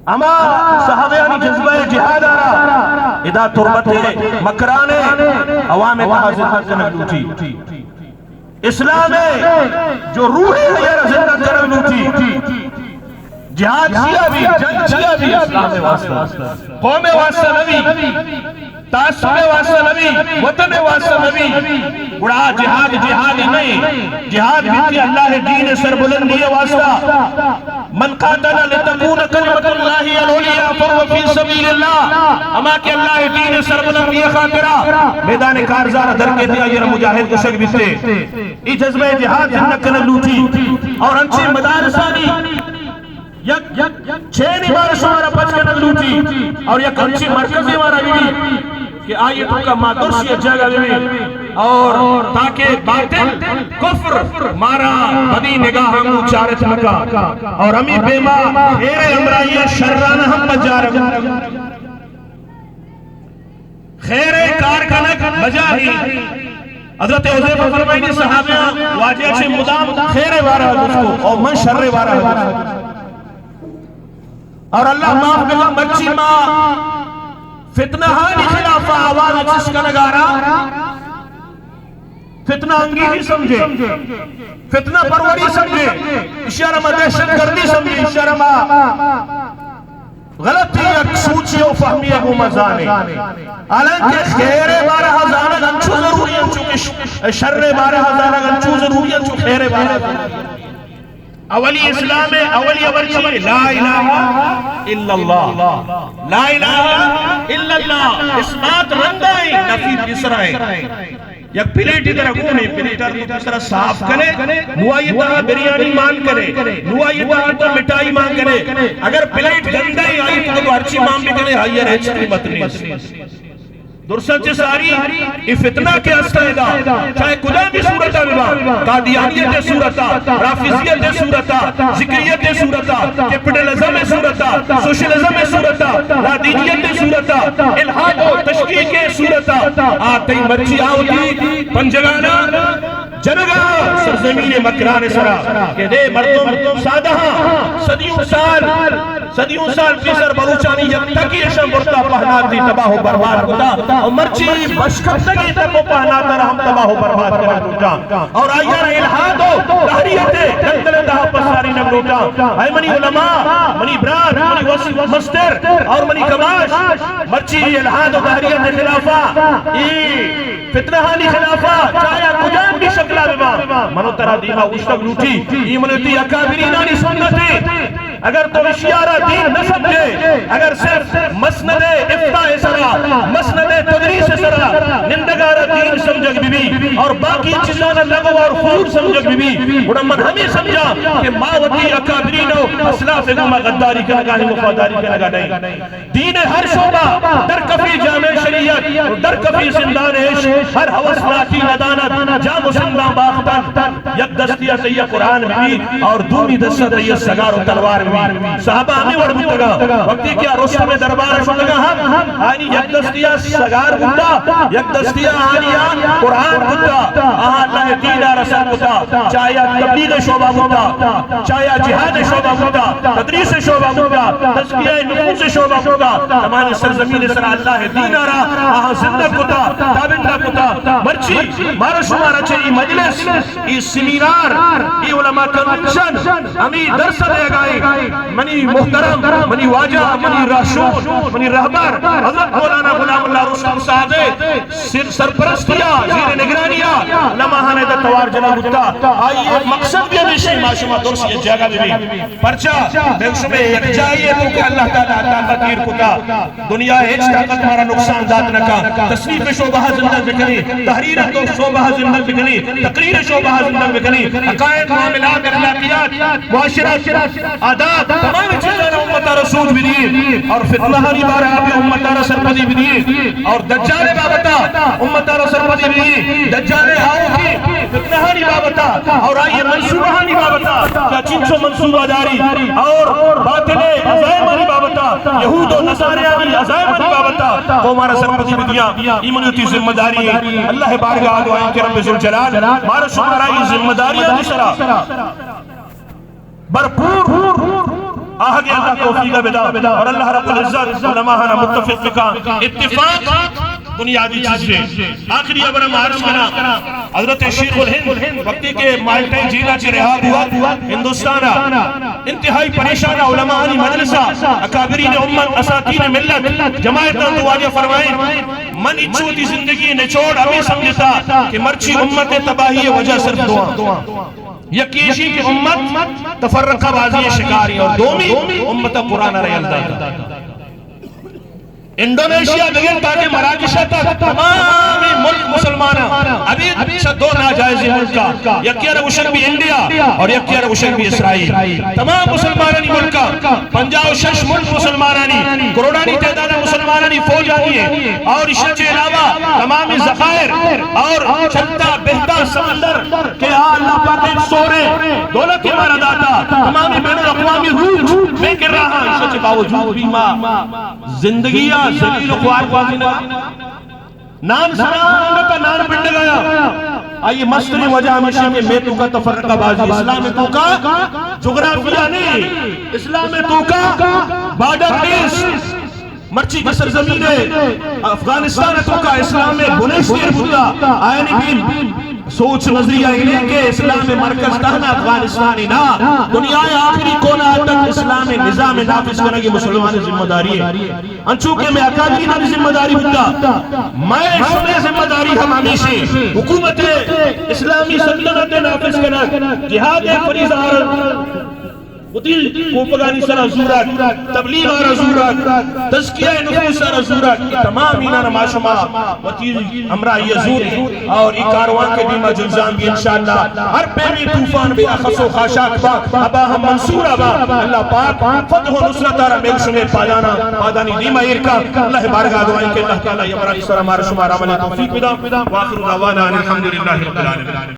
ہما صحابیانی جذبہ جہاد ءَ را ادا تربت ءِ مکران ءِ عوام ءِ تہا زندگ کنگ لوٹی۔ اسلام ءِ جو روح ءَ آئی ءَ را زندگ کنگ لوٹی۔ جہاد چیا بی، جنگ چیا بی، اسلام ءِ واسطہ، قوم ءِ واسطہ نہ بی، تعصب ءِ واسطہ نہ بی، وطن ءِ واسطہ نہ بی، گڑا جہاد جہاد نہ ایں۔ جہاد بیتی اللہ ءِ دین ءِ سربلندی ءِ واسطہ۔ من قاتل لتکون کلمۃ اللہ العلیٰ فہو فی سبیل اللہ، ہما کہ اللہ ءِ دین ءِ سربلندی ءِ خاطرا میدان کارزار ءَ درکیت، آئی ءَ را مجاہد گوشگ بیتے۔ اے جذبہ جہاد زندگ کنگ لوٹی اور انچیں مدارسانی یک، یک چینی مارا شمارا پچ کنگ لوٹی اور یک انچیں مرکزے مارا بی کہ آئی ءِ توکا ما درست یک جاگہ بہ بی اور تاکہ باطل، کفر مارا بدی نگاہ ہم چارت مکا اور ہمیں پیما خیر ءِ ہمراہی ءَ شران ہم بجارگ۔ خیر ءِ کار کنگ بجاہی۔ حضرت حذیفہ فرمائنی، صحابیاں واجہ چہ مدام خیر ءِ بارہ ءَ گوشت اور من شر ءِ بارہ ءَ گوشت۔ اور اللہ معاف بکا، مرچی ما فتنہ ہانی خلاف آواز چست کنگا را فتنہ انگیزی سمجھے، فتنہ پروری سمجھے، اشارہ ما دہشت گردی سمجھے، اشارہ ما غلطی یک سوچی و فہمی گو مزانے۔ حالانکہ خیر ءِ بارہ ءَ زانگ انچو ضروری انت، چونکہ ش-، شر ءِ بارہ ءَ زانگ انچو ضروری انت، چو خیر ءِ بارہ ءَ زانگ۔ اولی اسلام ءِ اولی ہبر چی؟ لا الہ الا اللہ۔ لا الہ الا اللہ۔ اثبات رندا ایں، نفی پیسرا ایں۔ یک پلیٹے ترا گون ایں، پلیٹ ءَ تو پیسرا صاف کنے، نوں آئی ءِ تہا بریانی مان کنے، نوں آئی ءِ تہا تو مٹھائی مان کنے۔ اگر پلیٹ گندہ ایں، آئی ءَ تو ہرچی مان بکنے، آئی ءَ را ہچ قیمت نیست۔ درساں چہ ساری اے فتنہ کہ ہست ادا، چاہے کجام بھی صورت ءَ ببا، قادیانیت ءِ صورت ءَ، رافضیت ءِ صورت ءَ، ذکریت ءِ صورت ءَ، کیپٹلزم ءِ صورت ءَ، سوشلزم ءِ صورت ءَ، لادینیت ءِ صورت ءَ، الحاد و تشکیک ءِ صورت ءَ، آ تئی مرچی آ وتی پنجگانا جنگا سرزمین مکران ءِ سرا کہ دے مردم سادہ ہاں، صدیوں سال، صدیوں سال پیسر بلوچانی یک ٹکی اشاں برتا پہناتی تباہ و برباد کتا، اور مرچی بشکتگیں تک و پہناتا را ہم تباہ و برباد کرنا لوٹاں۔ اور آئی ءَ را الحاد و دہریت ءِ دنکل ءِ تہا پساری نہ لوٹاں۔ اے منی علماء، منی برات، منی وس-، مستر اور منی کماش، مرچی الحاد و دہریت ءِ خلافا اے فتنہ ہانی خلافا چاہے کجام بھی شکلا ببا، منو ترا دیما اوشتگ لوٹی۔ اے منو تی اکابرینانی سنت ایں۔ اگر تو اشیارا دین نہ سمجھے، اگر صرف مسند افتاء سرا، مسند تدریس سرا نندگارا دین سمجھگ بی بی اور باقی چیزانا لغو اور فضول سمجھگ بی بی، گڑا من ہمیں سمجھا کہ ما وتی اکابرین و اسلاف گوما غداری کنگا ہیں، وفاداری کنگا نہیں۔ دین ہر شعبہ در کفی جامع شریعت، در کفی زندان عشق، ہر ہوس ناتی ندانت، جام و سندان باختن۔ یک دستی ءَ تئی قرآن بی اور دومی دست ءَ تئی سگار و تلوار بی۔ صحابہ ہمیں وڑ بوتگا، وقتی کہ رستم دربار شتگا ہم آنی یک دستی ءَ سگار بوتا، یک دستی ءَ آنی قرآن بوتا، آہاں اللہ دین ءَ رسد کتا، چاہے تبلیغ شعبہ بوتا، چاہے جہاد شعبہ بوتا، تدریس شعبہ بوتا، تزکیہ نفوس شعبہ بوتا، تمام سرزمین سرا اللہ دین ءَ را آہاں زندگ کتا، تابندہ کتا۔ مرچی مارا شمارا چہ ای مجلس، ای سیمینار، ای علماء کنونشن، ہمی درس دیگائیں منی محترم، منی واجہ، منی رہشون، منی رہبر حضرت مولانا غلام اللہ رستم صاحب سر-، سرپرستی ءَ، زیر نگرانی ءَ علماء ہانے دا توار جنگ بوتا۔ آئی ءِ مقصد بھی ہمیشی ما شما درست یک جاگہ ببی۔ پرچا؟ بل شما یک جائی ہے تو کہ اللہ تعالیٰ طاقت ایر کتا۔ دنیا ہچ طاقت مارا نقصان دات نہ کا۔ تصنیف شعبہ زندگ بکنی، تحریر تو شعبہ زندگ بکنی، تقریر شعبہ زندگ بکنی، عقائد، معاملات، اخلاقیات، معاشرہ، آداب، تمام چیزاں امت ءَ را سوج بدیے اور فتنہ ہانی بارہ ءَ بھی امت ءَ را سرپدی بدیے اور دجال بابتا امت ءَ را سرپدی بدیے۔ دجال آؤ کی فتنہ ہانی بابتا اور آئی منصوبہ ہانی بابتا، چنچو منصوبہ داری اور باطل عزائم ہانی بابتا، یہود و نصاریانی عزائم ہانی بابتا قوم ءَ را سرپدی بدیاں۔ ای منی وتی ذمہ داری ہے۔ اللہ بارگاہ دعائیں کہ رب ذوالجلال مارا شمارا ای ذمہ داریاں سرا بھرپور آہگے اللہ توفیق بدا اور اللہ رب العزت علماء ہنا متفق بکا۔ اتفاق بنیادی چیز ہے۔ آخری خبر ہم عرض کنا، حضرت شیخ الہند وقتی کہ مالٹا جیلا چہ رہا بوا، ہندوستان انتہائی پریشان علماء مجلسہ، اکابرین امت، اساتین ملت جماعت تو واجہ فرمائیں، من اچو وتی زندگی نچوڑ ہمیں سمجھتا کہ مرچی امت تباہی وجہ صرف دو، یکی ایشی کہ امت تفرقہ بازی شکاری اور دومی امت قرآن رہی اللہ۔ انڈونیشیا بگر تاکہ مراکش تک تمام ملک مسلمان، ابھی شہ دو ناجائز ملک، یکی ارا گوشگ بھی انڈیا اور یکی ارا گوشگ بھی اسرائیل۔ تمام مسلمانانی ملک، پنجاہ و شش ملک مسلمانانی، کروڑانی تعداد مسلمانانی فوج آنی ہے اور اس کے علاوہ تمام ذخائر اور چلتا بہتا سمندر کہ آ اللہ پاک ایک سورے دولت مارا داتا، تمام بین الاقوامی روٹ میں گر رہا، اس کے باوجود بھی ما زندگی آ ذلیل و خوار گوازینگا۔ نان سرا انگت نان پنڈگایا۔ آئی مستریں وجہ ہمیشہ کہ میں توکا تفرقہ بازی، اسلام توکا جغرافیہ نہیں، اسلام توکا بارڈر نیست۔ مرچی کہ سرزمین افغانستان توکا اسلام بنشت بوتا، آیانی بھی سوچ نظریہ اینے کہ اسلام مرکز تہنا افغانستان نا، دنیا آخری کونا تک اسلام نظام نافذ کنگی مسلمان ذمہ داری ہے۔ انچو کہ میں اکادری نہ ذمہ داری بوتا، میں شمے ذمہ داری ہم ہمیشہ حکومت اسلامی سلطنت نافذ کنگ، جہاد فریضہ آرگ، وتی کوپگانی سرا زورگ، تبلیغ آرا زورگ، تزکیہ نفوس آرا زورگ، یہ تمام اینا ما شما وتی ہمراہی زوری اور ای کاروان کے دیما جلزام بھی انشاءاللہ ہر پیمی طوفان بھی اخص و خاشاک با، ابا ہم منصور ابا، اللہ پاک فتح و نصرت آرا میل شمے پادانا، پادانی دیما ایر کا۔ اللہ بارگاہ دعائیں کہ اللہ تعالی یہ برانی سر ہمارا شمارا عمل توفیق بدا۔ واخر دعوانا ان الحمدللہ رب العالمین۔